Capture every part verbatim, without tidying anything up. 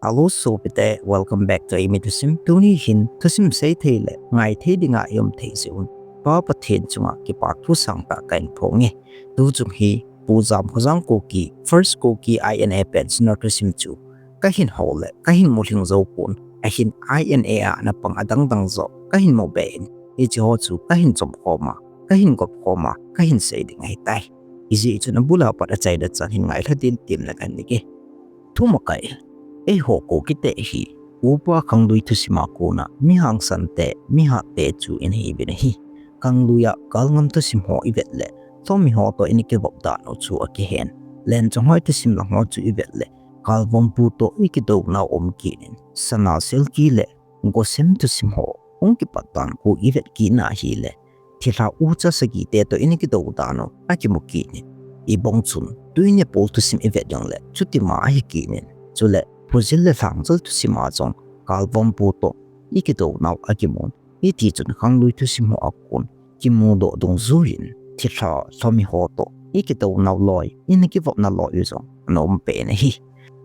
Hello sopite, welcome back to Eimi Thusim. Tuni hin thusim seithei le ngaithei dinga i um thei jeh un Pa Pathen chunga kipa thu sangtah kahin phong e. Tuchung hi Pu Jamkhojang Kuki, First Kuki I N A Pensioner thusim chu kahin hou le kahin mulhing jou pon, ahin I N A a ana pang adangdang joh kahin mube in, hicheho chu kahin chomkhom a, kahin gopkhom a, kahin sei ding ahitai. Hijeh chun abul a pat achaina chan hin ngailha din temna kahin nei e. Thumakai. Eiho Kukite hi upa khanglui thusim a kona mi hangsan te, mi hat te chu ina hiuvin ahi. Khanglui a galngam thusim ho ivet le, lhomi ho toh ina kivop dan u chu akihen. Lenchonghoi thusim lang ho chu ivet le, galvompu toh ikidounau um kit in, sana selki le gosem thusim ho hung kipat dan khu ivet kit na hile, thilha ucha sagi te toh ina kidou dan u akimu kit in. Ibong chun tui nepol thusim ivet jongle chutima ahi kit in. Chule phujil le lhangjal thusim a jong galvompu toh ikidounau akimun. Hiti chun khanglui thusim ho a kon kimudoh dungjuiyin thilha lhomi ho toh ikidounau loi, ina kivopna loi u jong ana um pen ahi.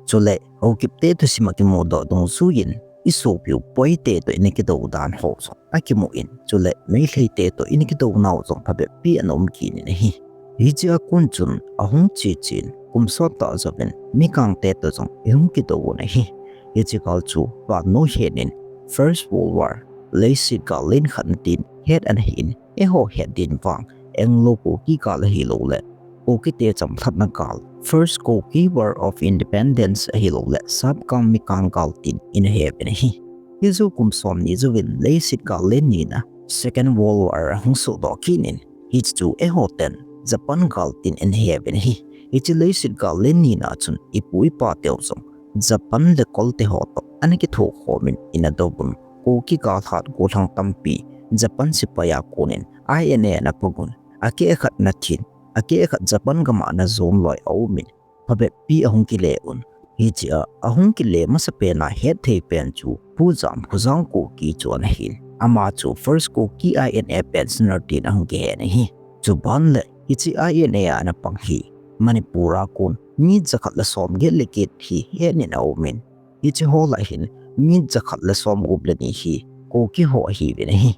Chule Haokipte thusim a kimudoh dungjuiyin isopiu Poite toh ina kidou dan ho jong akimun. Chule Meiteite toh ina kidounau jong phabep pi ana um kit in ahi. Hichea kon chun ahung che chen kum sot tah jouvin Mikangte toh jong ihung kidou un ahi. Hiche gal chu vannoi het in First World War, leiset gal len khatna tin het ana hin, eiho het din vang Anglo Kuki gal ahilou le Kukite chamlhatna gal, First Kuki War of Independence ahilou le Sapkang Mikang gal tin ina heuvin ahi. Hiche kum somni jouvin leiset gal len nina, Second World War ahung sohdoh kit in, hichu eiho ten Japan gal tin ina heuvin ahi. Hiche leiset gal len nina chun ipu ipa teu jong Japan le Kolte ho toh ana kithokhom in ina douvun, Kuki galhat gollhang tampi Japan sepai a konin I N A ana pang un, akeh khat ana thin, akeh khat Japan gam a ana jon loi aum in, phabep pi ahung kile un. Hichea ahung kile masapen a hetthei pen chu Pu Jamkhojang Kuki chu ana hin. Ama chu First Kuki I N A Pensioner tin ahung kihen ahi. Chuban le hiche I N A a ana pang hi Manipur a kon mi jakhat le somget le get hi hetnin aum in, hiche ho lah hin mi jakhat le somgup le ni hi Kuki ho ahiuvin ahi.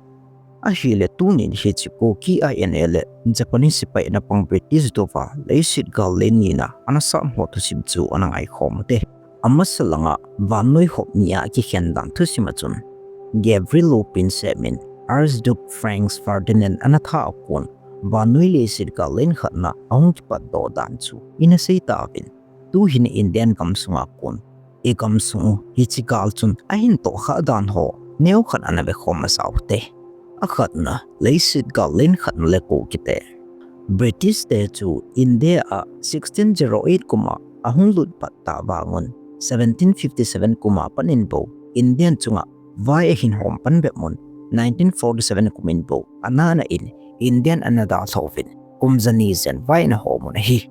Ahile tunin hiche Kuki I N A le Japanese sepai ana pang British douva leiset gal len nina ana sat ho thusim chu ana ngaikhom u hite. Amasa langa vannoi hop nia kikhen dan thusim a chun, Gabriel Lupin semin Archduke Franz Ferdinand ana tha a kon vannoi leiset gal len khatna ahung kipatdoh dan chu ina sei tauvin, tuhin Indian gamsunga kon igamsung u hiche gal chun ahin tohkhah dan ho neokhat ana vekhom masau hite. Akhatna, leiset gal len khatna le Kukite. British te chu India a sixteen zero eight kum a ahung lut pat tah vangun, seventeen fifty seven kum a panin bou Indian chunga vai ahin hom pan bep un, nineteen forty seven kum in bou ana ana in Indian ana dalha uvin, kum jani jen vai ana hom un ahi.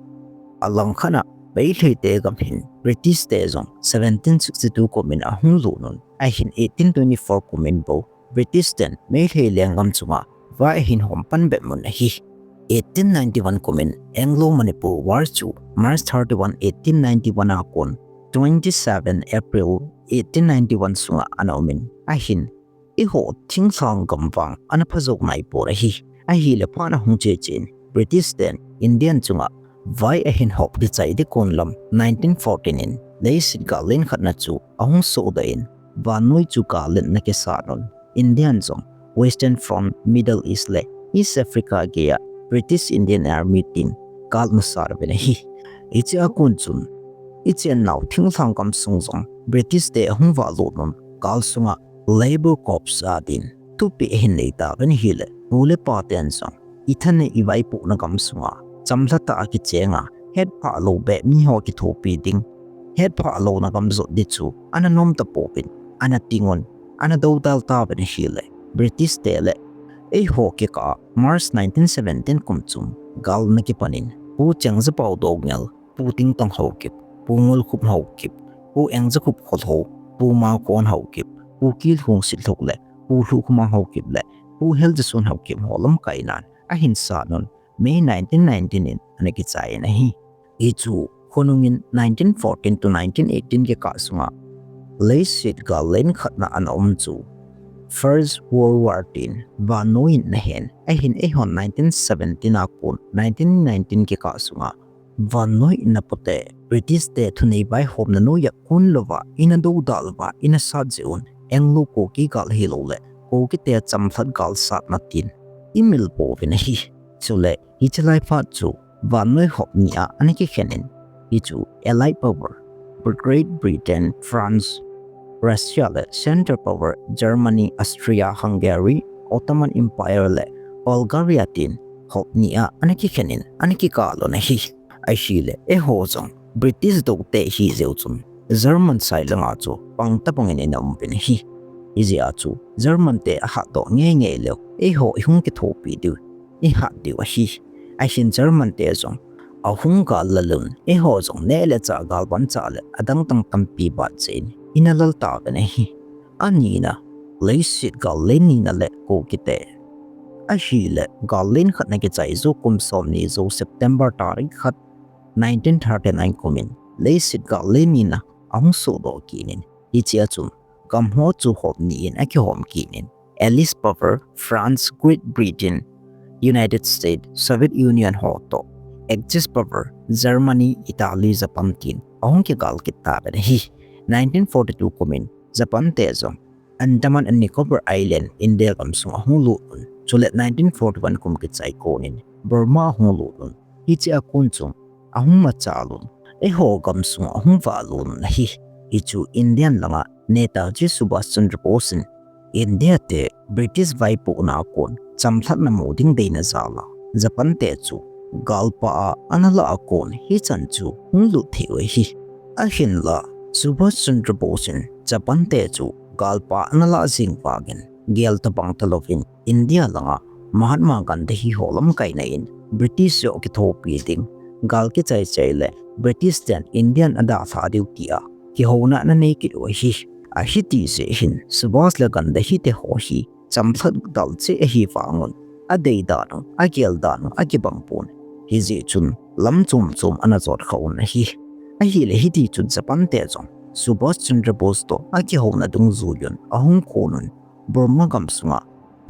Alangkhat a Meiteite gam hin British te jong seventeen sixty two kum in ahung lut un, ahin eighteen twenty four kum in bou British ten Meitei lenggam chunga vai ahin hom pan bep un ahi. Eighteen ninety one kum in Anglo Manipur War chu March thirty one, eighteen ninety one a kon twenty seven April eighteen ninety one sunga ana um in, ahin eiho thinglhang gam vang ana phajou naipon ahi. Ahile phat ahung che chen British ten Indian chunga vai ahin hop kichai ding kon lam nineteen fourteen in leiset gal len khatna chu ahung sohdoh in, vannoi chu gal len ana kisat un, Indian jong Western Front, Middle East le East Africa geiya British Indian Army tin gal ana sat uvin ahi. Hichea kon chun ichennau thinglhang gamsung jong British te ahung valut un, gal sunga Labour Corps a din thupeh ahin nei tauvin ahile, pu le pa ten jong itha nei ivaipohna gamsunga chamlhatah a kichenga, hetphah lou beh miho kithopi ding, hetphah louna gam jot ding chu ana nom tapouvin, ana ting un, ana doudal tauvin ahile, British te le eiho kikah a March nineteen seventeen kum chun gal ana kipan in, Pu Chengzapao Doungel, Pu Tingtang Haokip, Pu Ngolkhup Haokip, Pu Engzakhup Kholho, Pu Makon Haokip, Pu Kilhung Sitlhok le Pu Lhukhomang Haokip le Pu Heljason Haokip ho lamkainan ahin sat un, May nineteen nineteen in ana kichai in ahi. Hichu khonung in nineteen fourteen to nineteen eighteen kikah sunga Leiset gal len khatna ana um chu First World War tin vannoi in ana hen, ahin eihon nineteen seventeen a kon nineteen nineteen kikah sunga vannoi in ana pote British te thunei vaihomna noiya kon louva ina doudal uva ina sat jeh un Anglo Kuki gal hilou le Kuki te chamlhat gal satna tin imil pouvin ahi. Chule hiche lai phat chu vannoi hop ni a ana kikhen in, hichu Allied Power, Great Britain, France, Russia le Central Power Germany, Austria, Hungary, Ottoman Empire le Bulgaria tin hop ni a ana kikhen in ana kikah lhon ahi. Ahile eiho jong British doute hi jeh u chun German sai langa chu pang tabang in ina um uvin ahi. Hijeh a chu German te ahatdoh ngeingei leu eiho ihung kithopi diu ihat diu ahi. Ahin German te jong ahung gal lal un, eiho jong neh le chah gal vancha le adang dang tampi bat jeh in ina lal tauvin ahi. Anina, leiset gal len nina le Kuki te. Ahile gal len khatna kichai jou kum somni jou September tarik khat nineteen thirty-nine kum in leiset gal len nina ahung sohdoh kit in, hichea chun gam ho chu hop ni in akihom kit in, Allied Power, France, Great Britain, United States, Soviet Union ho toh, Axis Power, Germany, Italy, Japan tin ahung kigal kit tauvin ahi. Nineteen forty-two kum in Japan te jong Andaman and Nicobar Island India gamsung ahung lut un, chule nineteen forty-one kum kichai kon in Burma ahung lut un, hichea kon chun ahung machal un, eiho gamsung ahung valut un ahi. Hichu Indian langa Netaji Subhash Chandra Bose in India te British vaipohna a kon chamlhatna mu ding deina jal a Japan te chu galpah a ana lah a kon hichan chu hung lut thei u ahi. Ahinla Subhash Chandra Bose in Japan te chu galpah a ana lah jing vangin gel tabang talouvin India langa Mahatma Gandhi ho lamkaina in British joh kithopi ding, gal kichai chai le British ten Indian adalha diu tia kihouna ana nei kit u ahi. Ahiti jeh hin Subhash le Gandhi te ho hi chamlhat dal cheh ahi vangun, adei dan u, agel dan u akibang pon. Hijeh chun lam chom chom ana jot kha un ahi. Ahile hiti chun Japan te jong Subhash Chandra Bose toh akihouna dungjuiyun ahung kon un, Burma gamsunga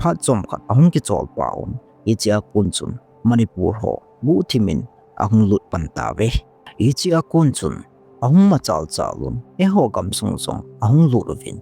phat chomkhat ahung kichol peh un, hichea kon chun Manipur ho guhthim in ahung lut pan tauve. Hichea kon chun ahung machal chal un, eiho gamsung jong ahung lut uvin,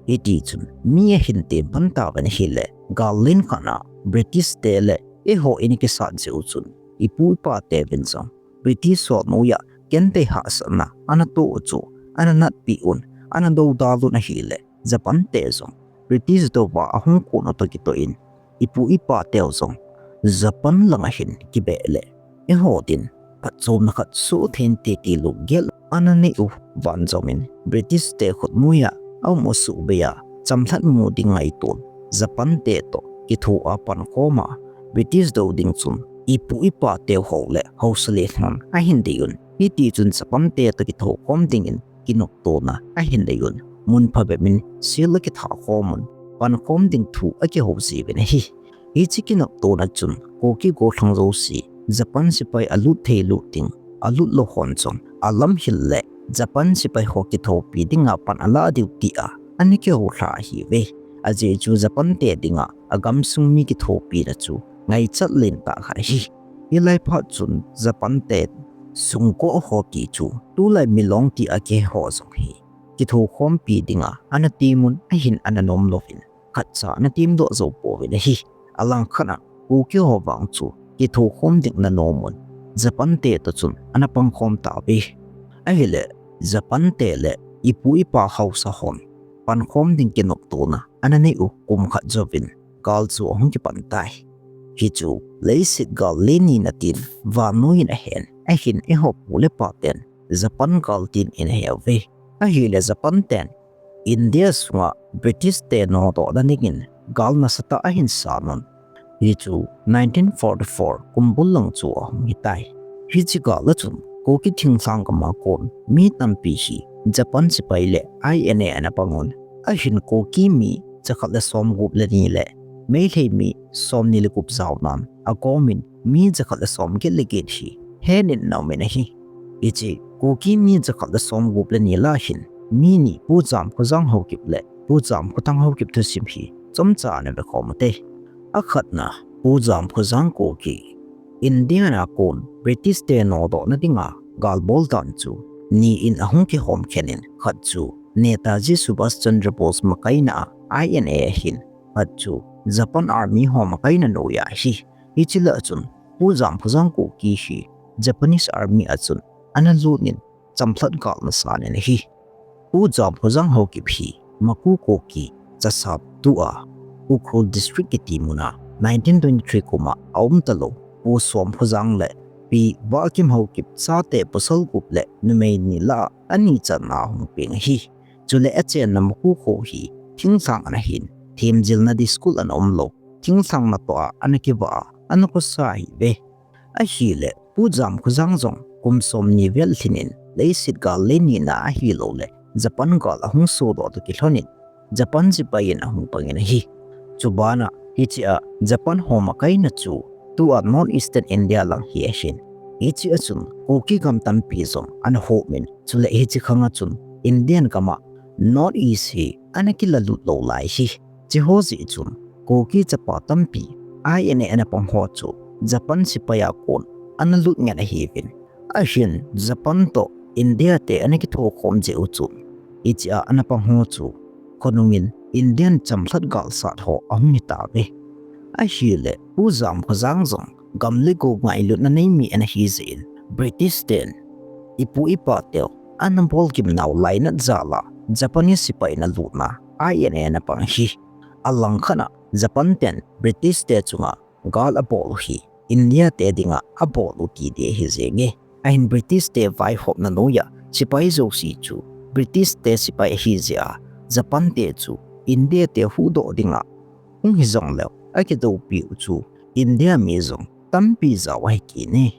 hiti chun mi ahin tem pan tauvin ahile gal len khatna British te le eiho ina kisat jeh u chun ipu ipa teuvin jong British ho noiya genthei hahsatna ana toh u chu ana natpeh un, ana doudal un ahile Japan te jong British douva ahung kon u toh kitoh in, ipu ipa teu jong Japan langa hin kibeh le eiho din phatchomna khat soh thei inte ti lunggel ana nei u vanjom in, British te khut noiya aum u suhbei a chamlhat mu ding ngaito un, Japan te toh kitho a pankhom a, British dou ding chun ipu ipa teu ho le haosa lhon ahin dei un. Hiti chun Japan te toh kithokhom dingin kinoptona ahin nei un, mun phabep in sel akitha khom un, pankhom ding thu akihou jiuvin ahi. Hiche kinoptona chun Kuki gollhang jouse Japan sepai alut thei lut ding, alut lou hon jong alamhil le Japan sepai ho kithopi dinga pan alah diu tia ana kihoulha ahiuve. Ajeh chu Japan te dinga agamsung mi kithopina chu ngaichat lentah khat ahi. Hilai phat chun Japan te sungkoh ho ti chu tulai milong tia kihe ho jong hi kithokhompi dinga ana tem un, ahin ana nom louvin khatcha ana temdoh jou pouvin ahi. Alangkhat a Kuki ho vang chu kithokhom ding ana nom un, Japan te toh chun ana pangkhom tauve. Ahile Japan te le ipu ipa haosa hon pankhom ding kinoptona ana nei u kum khat jouvin gal chu ahung kipan tai. Hichu leiset gal len nina tin vannoi in ahen, ahin eiho pu le pa ten Japan gal tin ina he uve. Ahile Japan ten India sunga British te nodohna dingin gal nasatah ahin san un, hichu nineteen forty-four kum bul lang chu ahung hitai. Hiche gal a chun Kuki thinglhang gam a kon mi tampi hi Japan sepai le I N A ana pang un, ahin Kuki mi jakhat le somgup le ni le Meitei mi somni le gup jaonan akomin mi jakhat le somget le get hi henin ana umin ahi. Hiche Kuki mi jakhat le somgup le ni lah a hin Mi ni Pu Jamkhojang Haokip le Pu Jamkhothang Haokip thusim hi chomcha ana vekhom ute. Akhatna, Pu Jamkhojang Kuki. India a kon British te nodohna dinga gal bol dan chu ni in ahung kihom khen in, khat chu Netaji Subhash Chandra Bose makaina a I N A ahin, khat chu Japan Army ho makaina noiya ahi. Hiche lah a chun Pu Jamkhojang Kuki hi Japanese Army a chun ana lut in chamlhat gal ana san in ahi. Pu Jamkhojang Haokip hi Maku Kuki Chasap, tua Ukhrul District kiti muna nineteen twenty-three kum a aum talou Pu Somkhojang le Pi Vakim Haokip chate pasal gup le numei ni lah a ani channa hung peng ahi. Chule achenna Maku kho hi thinglhang ana hin, themjilna di school ana umlou, thinglhang natoh a ana kivah a, ana khosa ahiuve. Ahile Pu Jamkhojang jong kum somni vel lhin in leiset gal lei nina ahilouleh Japan gal ahung sodoh toh kilhon in Japan sepai in ahung pang in ahi. Chubana hichea Japan ho makaina chu tua North Eastern India lang hi ahin. Hichea chun Kuki gam tampi jong ana hom in, chule hiche khanga chun Indian gam a North East hi ana kilalut lou lai hi. Hiche ho jeh chun Kuki chapa tampi I N A ana pang ho chu Japan sepai a kon ana lut ngen ahiuvin. Ahin Japan toh India te ana kithokhom jeh u chun hichea ana pang ho chu khonung in Indian chamlhat gal sat ho ahung hitauve. Ahile Pu Jamkhojang jong gam le go ngailutna nei mi ana hi jeh in British ten ipu ipa teu ana bolgim nau lainat jal a Japanese sepai na lutna I N A ana pang ahi. Alangkhat a Japan ten British te chunga gal abol u hi India te dinga abol u ti ding ahi jenge. Ahin British te vaihopna noiya sepai jouse chu British te sepai ahi jeh a Japan te chu India te huhdoh dinga hung hijongleu akidoupi u chu India mi jong tampi jao ahi kit e.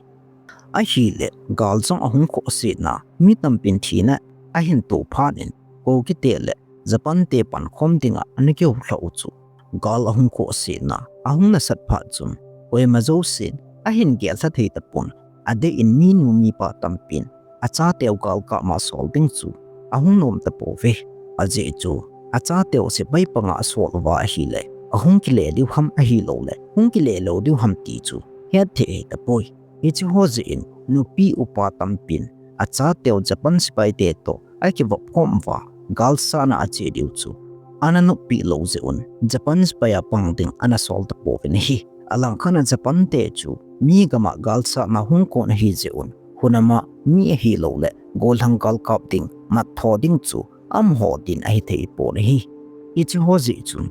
Ahile gal jong ahung khohsetna, mi tampin thina ahin to phat in Kuki te le Japan te pankhom dinga ana kihoulhah u chu gal ahung khohsetna ahung nasat phat chun koima jousen ahin gel lha thei tapon, adeh in minu mipa tampin achateu galkap ma sol ding chu ahung nom tapouve. Ajeh chu achateu sepai panga asol uva ahile ahung kile diu ham ahilouleh hung kile lou diu ham ti chu hetthei ahitapoi. Hiche ho jeh in nupi upa tampin achateu Japan sepai te toh akivop khom uva galsatna ache diu chu ana noppeh lou jeh un Japan sepai a pang ding ana sol tapouvin ahi. Alangkhat a Japan te chu mi gam a galsatna hung kon ahi jeh un hunam a mi ahilouleh gollhang galkap ding, mat tho ding chu amaho din ahithei pon ahi. Hiche ho jeh chun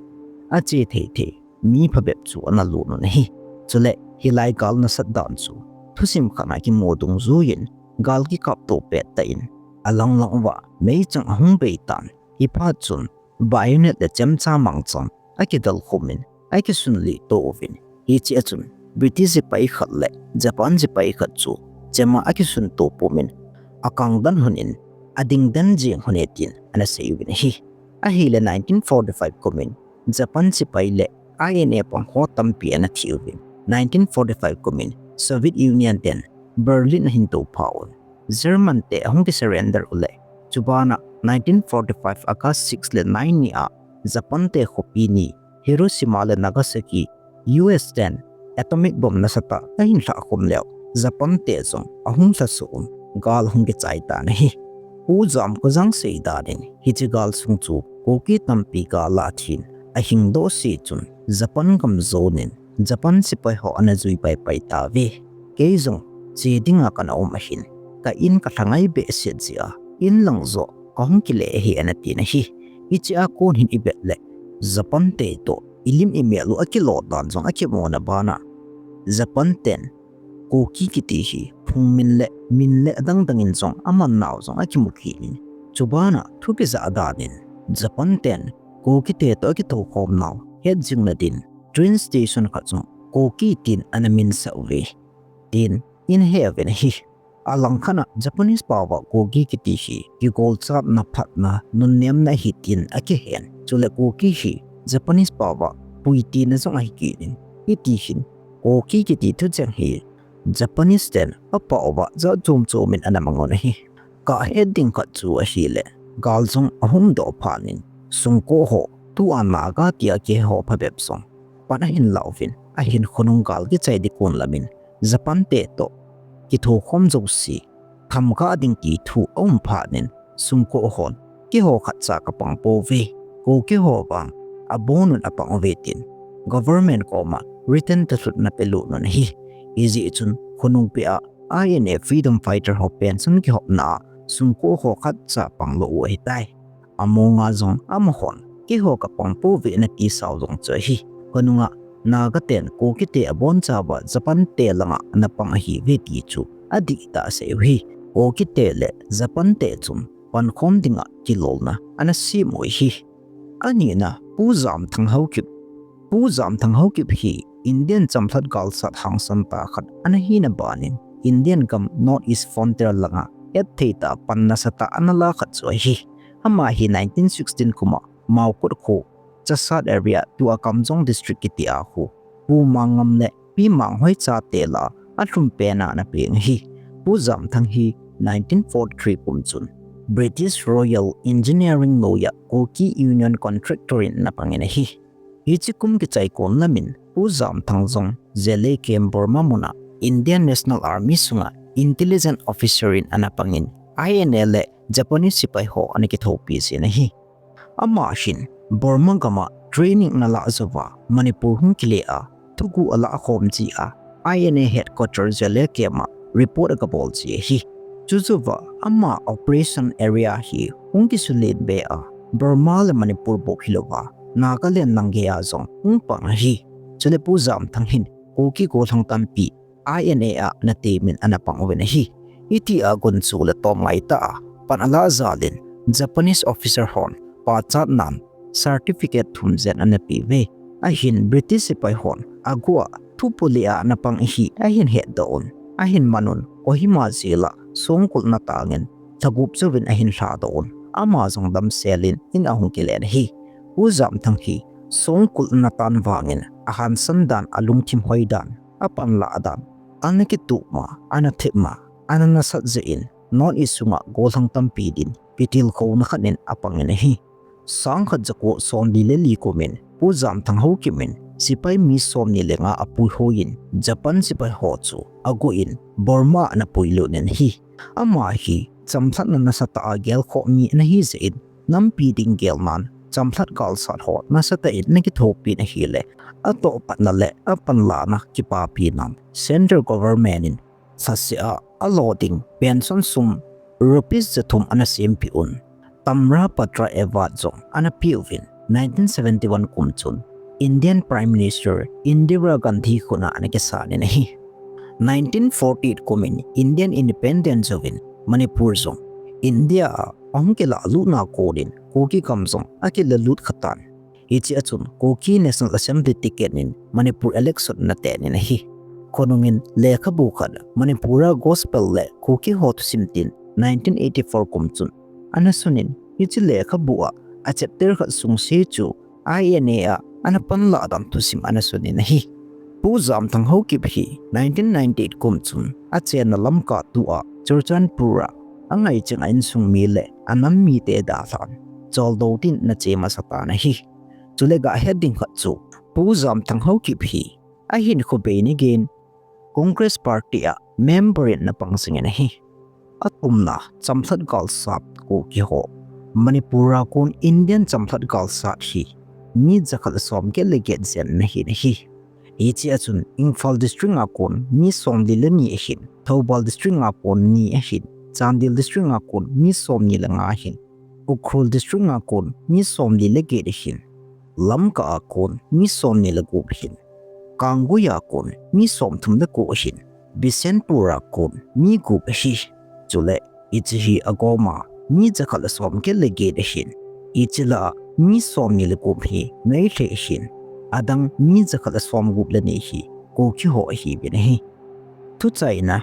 ache thei thei mi phabep chu ana lut un ahi. Chule hilai gal nasat dan chu thusim khat a kimu dungjuiyin gal kikapto pettah in alang lang uva meichang ahung bei tan, hiphat chun bayonet le chemcha mangchan akidalkhum in akisunlih to uvin, hichea chun British sepai khat le Japan sepai khat chu chem a akisunto pum in akangdan lhon in adingden jeng lhon e tin ana sei uvin ahi. Ahile nineteen forty-five kum in Japan sepai le I N A pang ho tampi ana thi uvin, nineteen forty-five kum in Soviet Union ten Berlin ahin toupha un, German te ahung kisurrender u le chubana nineteen forty-five August six le nine ni a Japan te khopi ni Hiroshima le Nagasaki U S ten atomic bomb nasatah a ahin lhahkhum leu Japan te jong ahung lhaso un gal hung kichai tan ahi. Pu Jamkhojang seidan in hiche gal sung chu Kuki tampi gal a thin ahingdoh seh chun Japan gam jon in Japan sepai ho ana jui paipai tauve. Kei jong che dinga kana um ahin, ka in kalha ngai behseh jeh a in lang joh kahung kile ahi ana tin ahi. Hichea kon hin ivet le Japan te toh ilim imel u akilo dan jong akimu na bana Japan ten Kuki kiti hi phung min le min le adang dang in jong aman nau jong akimu kit in, chubana thupi jah dan in Japan ten Kuki te toh akithokhom nau hetjing na din train station khat jong Kuki tin ana minsah uve tin ihin he uvin ahi. Alangkhat a Japanese pao a Kuki kiti hi kigolchatna, phatna, nunnemna ahi tin akihen. Chule Kuki hi Japanese pao a puitina jong ahi kit in, hiti hin Kuki kiti thucheng hi Japanese ten apao a jat chom chom in ana mang un ahi. Ka het ding khat chu ahile gal jong ahung doh phat in, sungkoh ho, tua Naga tia kihe ho phabep jong pan ahin la uvin, ahin khonung gal kichai ding kon lamin, Japan te toh kithokhom jouse thamkha ding ti thu aum phat in, sungkoh hon, keiho khatcha kapang pouve, Kuki ho vang abonun apang uve tin government koma written talhutna pelut un ahi. Hijeh chun khonung peh a I N A freedom fighter ho pension kihopna a sungkoh ho khatcha panglou u ahitai. Amonga jong amahon, keiho kapang pouve nati sao jong chu ahi. Khonunga Naga ten Kuki te abonchauva Japan te langa ana pang ahiuve ti chu adihtah asei u ahi. Kuki te le Japan te chun pankhom dinga kilolna ana sem u ahi. Anina, Pu Jamthang Haokip. Pu Jamthang Haokip hi Indian chamlhat galsat hangsan tah khat ana hina banin, Indian gam North East frontier langa hetthei tah a pan nasatah a ana la khat chu ahi. Ama hi nineteen sixteen kuma Maokut kho, Chasad area, tua Kamjong district kiti a kho, Pu Mangam le Pi Manghoi chate lah a alhum pen a ana peng ahi. Pu Jamthang hi nineteen forty-three kum chun British Royal Engineering noiya Kuki Union Contractor in ana pangin ahi. Hiche kum kichai kon lamin Pu Jamthang jong Zelikem Burma muna Indian National Army sunga Intelligence Officer in ana pangin, I N A le Japanese sepai ho ana kithopi jin ahi. Ama hin Burma gama training ana lah jouva Manipur hung kile a, thuguh alah khom ji a, I N A headquarter Zelikem a report aga bol ji ahi. Chujouva ama operation area hi hung kisulen be a, Burma le Manipur bou hilouva, Nagaland lang geiya jong hung pang ahi. Chule Pu Jamthang hin Kuki gollhang tampi I N A a ana temin ana pang uvin ahi. Hitia gunchu le tomngai tah a pan alah jalin Japanese officer hon pachatnan certificate thum jen ana pe uve. Ahin British sepai hon aguh a thupu le a ana pang ahi ahin hetdoh un. Ahin man un Kohima jail a songkul natangin lhagup jouvin ahin lhadoh un. Ama jong damsel in in ahung kilen ahi. Pu Jamthang hi songkul natan vangin ahangsan dan, alungthim hoi dan, apanlah dan, ana kituh ma, ana thep ma, ana nasat jeh in North East sunga gollhang tampi din kitilkhouna khat in apangin ahi. Sangkhat jako somli le li kumin Pu Jamthang Haokip in sepai mi somni le nga apuihoiyin Japan sepai ho chu aguhin Burma ana puilut in ahi. Ama hi chamlhatna nasatah a gelkhoh mi ana hi jeh in, nampi ding gelnan chamlhat galsat ho nasatah in ana kithopin ahile, atoh patna le apanlahna kipapi nan Central Government in lhaseh a alo ding pension sum rupees jathum ana sempeh un. Tamra Patra Award jong ana peuvin, nineteen seventy-one kum chun Indian Prime Minister Indira Gandhi khut a ana kisan in ahi. Nineteen forty-eight kumin Indian Independence jouvin Manipur jong India a ahung kilalut na konin Kuki gam jong akilalut khatan. Hiche a chun Kuki National Assembly ticket in Manipur election ana ten in ahi. Khonungin lekhabu khat Manipura Gospel le Kuki ho thusim tin nineteen eighty-four kum chun ana sunin, hiche lekhabu a, a chapter khat sungse chu I N A a ana panlah dan thusim ana sunin ahi. Pu Jamthang Haokip hi nineteen ninety-eight kum chun achenna Lamka tua Churachandpur a angaicheng a insung mi le anam mite dalhan choldo din ana che masatan ahi. Chule gahet ding khat chu Pu Jamthang Haokip hi ahinkho bei ni geiyin Congress Party a member in ana pang jingin ahi. Athumna, chamlhat galsat Kuki ho Manipur a kon Indian chamlhat galsat hi mi jakhat le somget le get jen ana hin ahi. Hiche a chun Imphal District a kon mi somli le ni ahin, Thoubal District a kon ni ahin, Chandel District a kon mi somni le nga ahin, Ukhrul District a kon mi somli le get ahin, Lamka a kon mi somni le gup ahin, Kangui a kon mi somthum le ko ahin, Bishnupur a kon mi gup ahi. Chule hiche hi agoma mi jakhat le somget le get ahin, hiche lah a mi somni le gup hi Meitei ahin, adang mi jakhat le somgup le ni hi Kuki ho ahiuvin ahi. Thuchaina,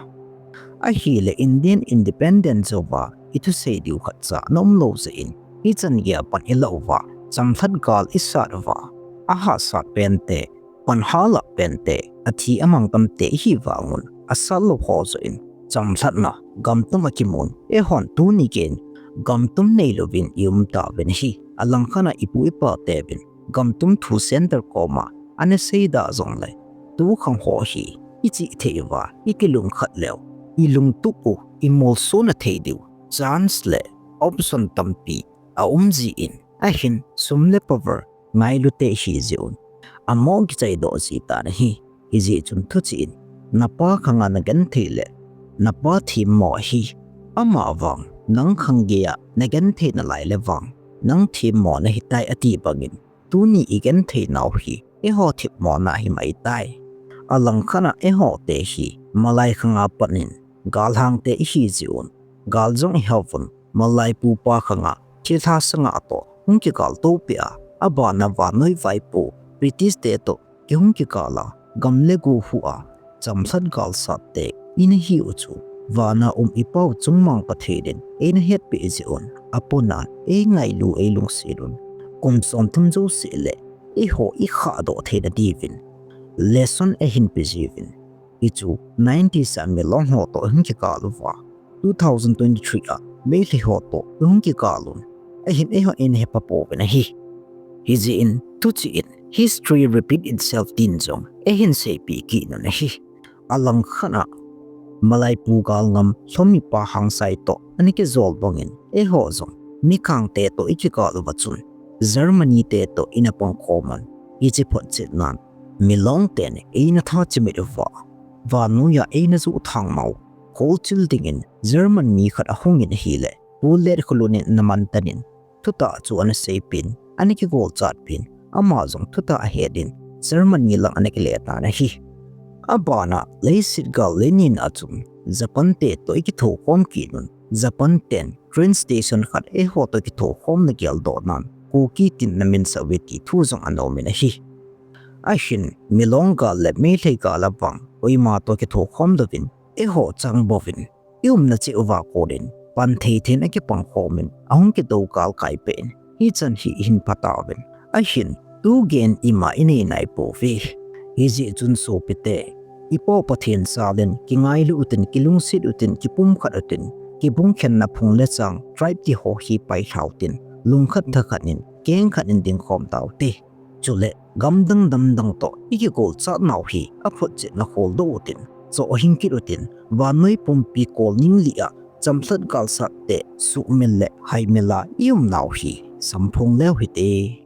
ahile Indian Independence jouva ithusei diu khatcha ana umlou jeh in, hichan geiya pan ilah uva, chamlhat gal isat uva, ahahsat pente, pan halah pente, athi amang tamte ihi vangun, asat lou ho joh in, chamlhatna gamtam a kimun, eihon tuni geiyin Gamtum neilouvin i um tauvin ahi. Alangkhat a ipu ipa teuvin gamtum thu center koma ana seidoh jongle, tukhang ho hi i chih thei uva i kilungkhat leu, i lungtup u i molsona thei diu chance le option tampi a um jin, ahin sum le power ngailu te hi jiuvin, amo kichaidoh ji tan ahi. Hijeh chun thuchih in, napa khanga na genthei le napa themmo ahi. Amavang nang khang geiya na genthei nalai le vang nang themmo nahitai ati bangin, tuni i genthei nau hi eiho themmona hi maitai. Alangkhat a eiho te hi malai khanga panin galhang te ihi jiuvin, gal jong ihauvin, malai pupa khanga thilha sanga toh hung kigal toupeh a, abana vannoi vaipo British te toh kihung kigal a, gam le go hu a chamlhat galsat te ina hiu chu, vana um i Pau chungmang Pathen in eina hetpeh jiuvin, apona eingailu eilungset un, kum somthum jouse le eiho i khahdoh theina diuvin lesson eihin pe jiuvin. Hichu nineties a Milong ho toh hung kigal uva, two thousand twenty-three a Meitei ho toh hung kigal un, ahin eiho eina hepa pouvin ahi. Hijeh in thuchih in history repeat itself tin jong eihin seipeh kit un ahi. Alangkhat a malai pu galngam lhomipa Hangsai toh ana kijol bangin, eiho jong Mikang te toh i kigal uva chun, Germany te toh ina pangkhom un, hiche photchetnan Milong ten eina tha chimit uva, vannoiya eina joh thangmau, kholchil dingin German mi khat ahungin ahile, Pu Letkholun in ana mantan in, thutah chu ana seipeh in, ana kigolchatpeh in, ama jong thutah ahet in, Germany lang ana kile tan ahi. Abana leiset gal Lenin a chun, Japan te toh i kithokhom kit un, Japan ten train station khat eiho toh kithokhomna geldohnan, Kuki tin ana minsah uve ti thu jong ana umin ahi. Ahin, Milong gal le Meitei gal avang, koima toh kithokhom louvin, eiho chang bouvin, i umna cheh uva konin, pan thei thei in akipangkhom in, ahung kidou galkai peh in, hichan hi ihin phatauvin. Ahin, tu gen ima inei naipouve. Hijeh chun sopite, i Pau Pathen jalin, kingailu utin, kilungset utin, kipumkhat utin, kibungkhenna phung le chang, tribe ti ho hi pailha utin, lungkhat thakhat in, kengkhat in dingkhom taute. Chule, gamdang damdang toh i kigolchat nau hi aphotchetna kholdoh utin, chohhing kit utin, vannoi pumpi kolning lih a chamlhat galsat te suhmil le haimil a i umnau hi samphong leu hite.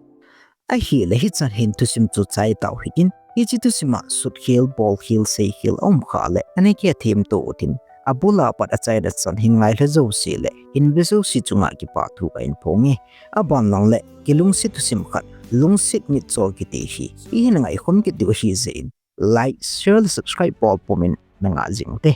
Ahile hichan hin thusim chu chaitau hitin, hiche thusima sutkhel, bolkhel, seikhel aumkhah le ana kithemto utin, abula pat achaina chan hin ngailha jouse le hin ve jouse chunga kipathu kahin phonge. Aban lang le kilungset thusim khat, lungset mitcho kiti hi ihin ngaikhom kit diu ahijeh in, like, share le subscribe bol pumin na ngah jing ute.